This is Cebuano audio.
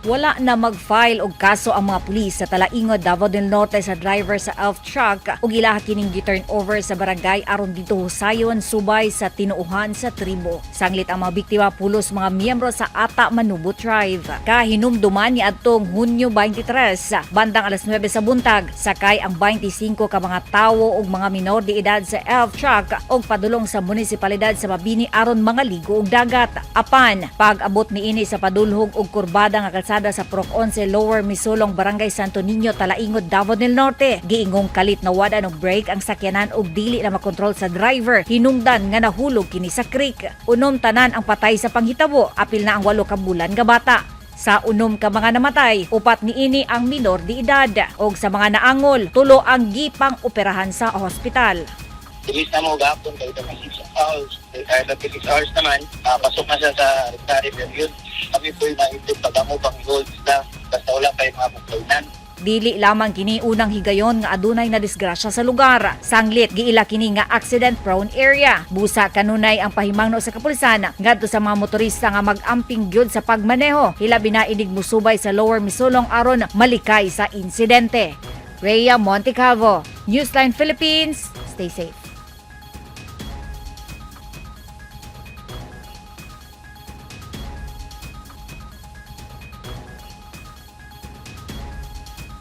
Wala na mag-file og kaso ang mga pulis sa Talaingod, Davao del Norte sa driver sa elf truck ug ilaha kining gi-turn over sa barangay aron didto husayon subay sa tinuohan sa tribo. Sanglit, ang mga biktima pulos mga miyembro sa Ata Manubo Tribe. Kahinumduman, ni adtong Hunyo 23, bandang alas 9 sa buntag, sakay ang 25 ka mga tawo ug mga minor de edad sa elf truck og padulong sa munisipalidad sa Mabini aron mangaligo og dagat. Apan, pag-abot niini sa padulhog og kurbada nga kalsada sa Purok 11, Lower Misulong, Barangay Santo Niño, Talaingod, Davao del Norte, giingong kalit nawad-an og brake ang sakyanan og dili na makontrol sa driver. Hinungdan nga nahulog kini sa creek. 6 tanan ang patay sa panghitabo, apil na ang 8 ka bulan nga bata. Sa 6 ka mga namatay, 4 niini ang minor de edad. Og sa mga naangol, 3 ang gipang operahan sa ospital. Release na mo gahapon kay 36 hours. Kaya 36 hours naman, pasok na siya sa arrestary period. Kami po yung naipit pag amo pang hold na basta wala pa yung mga complainant. Dili lamang kini unang higayon nga adunay na disgrasya sa lugar. Sanglit, giila kini nga accident prone area. Busa kanunay ang pahimangno sa kapulisan ngadto sa mga motorista nga mag-amping gyud sa pagmaneho, hilabi na inig musubay sa Lower Misulong aron malikay sa insidente. Rhea Montecalvo, Newsline Philippines. Stay safe.